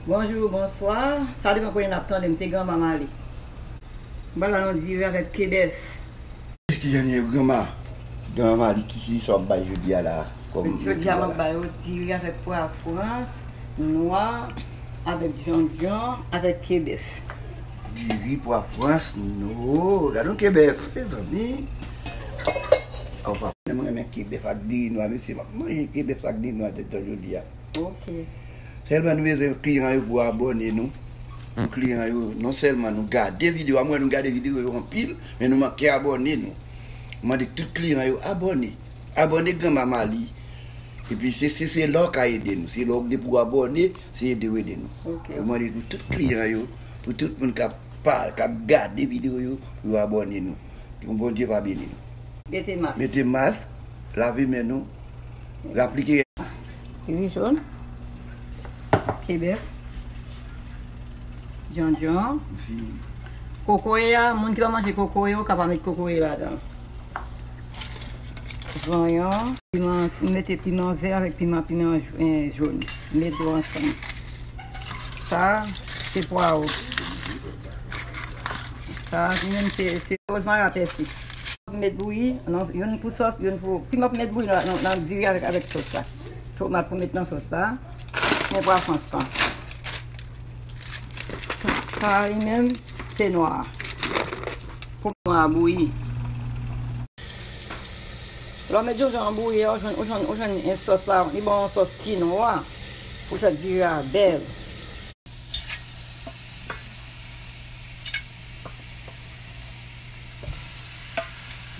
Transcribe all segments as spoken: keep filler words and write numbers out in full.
Bonjou, bonswa. Sa depann kote n ap tande m, se Granma Mali. M pral ba nou diri avèk kebèf. Ki jan n ye, Granma? Granma Mali, ki sa w ap bay jodi a la? Jodi a, m ap ba yo diri avèk pwa frans nwa, avèk djondjon, avèk kebèf. Diri, pwa frans, no, gade yon kebèf, mezanmi. Mwen renmen kebèf ak diri nwa, mesye, m ap manje kebèf ak diri nwa tout tan jodi a. Ok. Sèlman nou bezwen kliyan yo pou abòne nou. Pou kliyan yo, non sèlman nou gade videyo a, m wè nou gade videyo yo anpil, men nou manke abòne nou. M mande tout kliyan yo abòne. Abòne Granma Mali. Epi se, se, se la w ka ede nou. Se la w, depi w abòne, se ede w ede nou. Ok. M mande pou tout kliyan yo, pou tout moun k ap pa, k ap gade videyo yo, yo abòne nou. Pou Bondye va beni nou. Mete mas. Mete mas, lave men nou, aplike. Diri jòn, kebèf, djondjon. Kokoye a, moun ki pa manje kokoye, ou ka pa met kokoye ladan. Zonyon, piman, m mete piman vè avèk piman, piman j-, eh, jòn. M met yo ansanm. Sa, se pwawo. Sa, menm se, se rozmari a pèsi. M met bouyi, nan, youn pou sòs, youn pou, piman pou met bouyi nan, nan, nan diri avèk, avèk sòs la. Tomat pou met nan sòs la. Men pwa frans lan. Sa li menm, se nwa. Pou nwa a bouyi. Lè w met djondjon an bouyi a, ou jwenn, ou jwenn, ou jwenn sòs la, li ba w yon sòs ki nwa. Pou fè diri a bèl.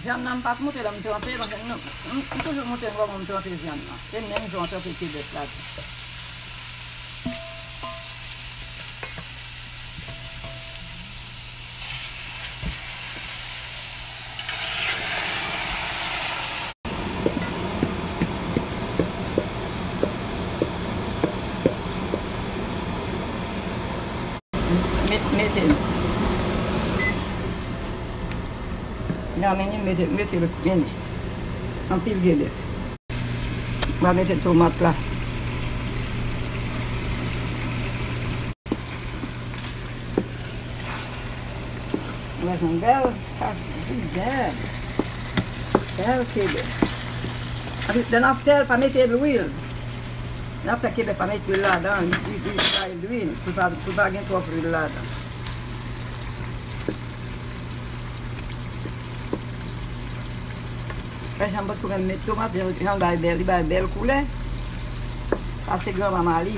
Vyann nan, m pa t montre lè m tranpe, paske m, m, m toujou montre nou kòman m tranpe vyann nan. Se menm jan m tranpe kebèf la tou. Met-, mete l. Nan men li, mete, mete l, vini. Anpil kebèf. M va mete tomat la. Mwen jan bèl, sa pi bèl. Bèl kebèf. Anpi, lè n ap fè l, pa mete lwil. Lè n ap fè kebèf, pa mete lwil ladan, li, li, li bay lwil, pou pa, pou pa gen twòp lwil ladan. Fè jan m pa t tou renmen met tomat, jan, jan l bay bèl, li bay bèl koulè. Sa se Granma Mali.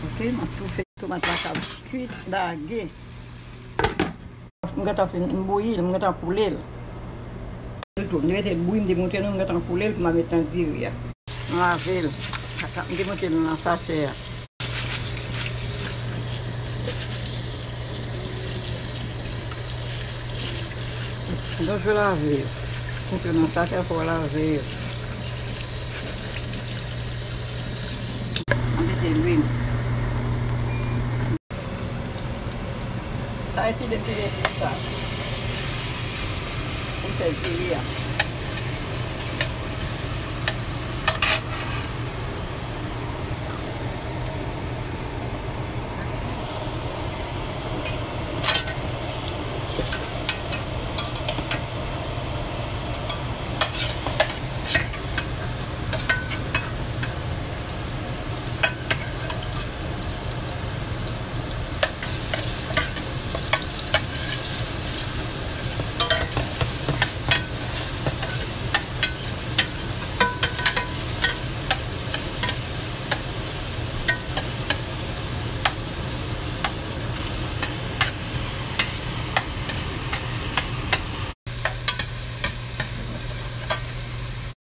Ok, m ap toufe tomat la k ap kuit, lage. M gentan fin, m bouyi l, m gentan koule l. M mete l bouyi, m te montre nou, m gentan koule l pou m al met nan diri a. M lave l. Ata, m te montre nou nan sachè a. Donk, yo lave yo. Montre nou nan sachè, fò w lave yo. M mete lwil. Sa e pile m pile epis sa. Pou m fè diri a.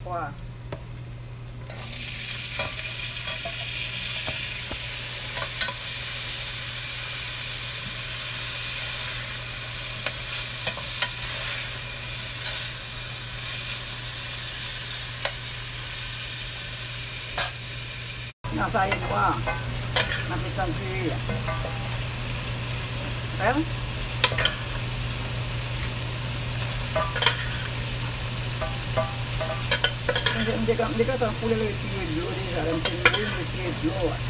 Pwa. Nan sa e nwa, nan petan diri a. Bèl. M te, m te gentan koule l retire dlo deja. Lè m fin ri, m retire dlo a.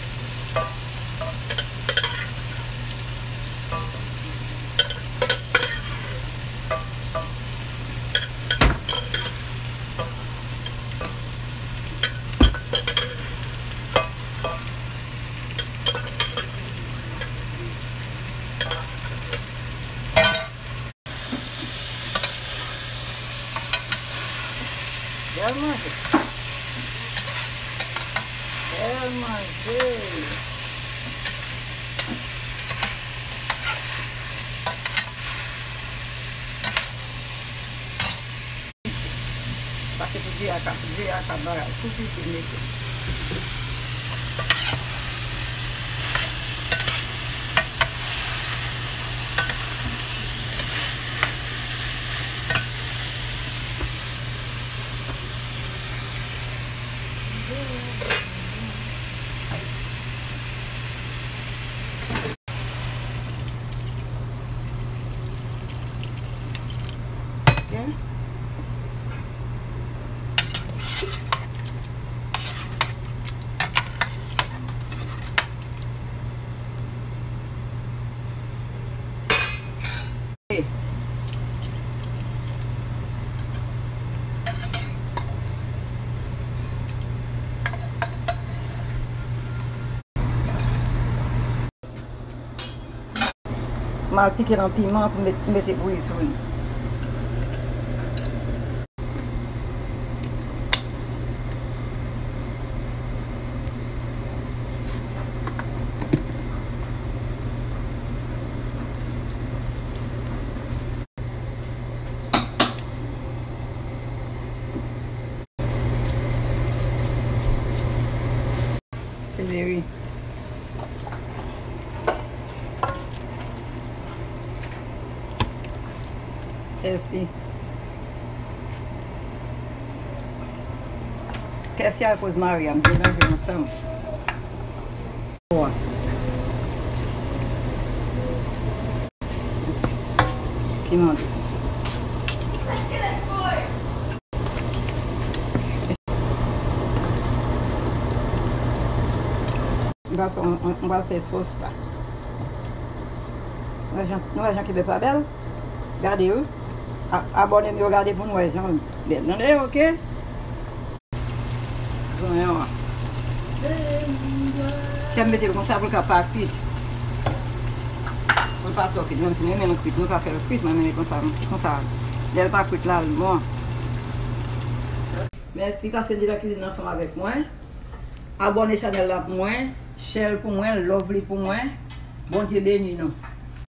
Bèl manje. Bèl manje. Sa se pou Jay ka, Jay ka bagay. Tou piti mete. Ok. M al pike nan piman pou met, mete bouyi sou li. Seleri. Pèsi. Pèsi ak wozmari a, m melanje ansanm. Piman dous. M pral fè, m, m, m pral fè sòs la. Nou wè jan, nou wè jan ki bèf la bèl? Gade wi. A-, abòne m yo gade pou nou wè jan l bèl. Tande, oke? Zonyon an. Kè m mete l konsa pou l ka pa kwit. Pou l pa twò kwit. Menm si m renmen l kwit, mwen pa fè l kwit, mwen renmen l konsa, konsa. Lè l pa kwit la, l bon. Mèsi paske n te nan kizin ansanm avèk mwen. Abòne chanèl la pou mwen, share l pou mwen, love li pou mwen. Bondye beni nou.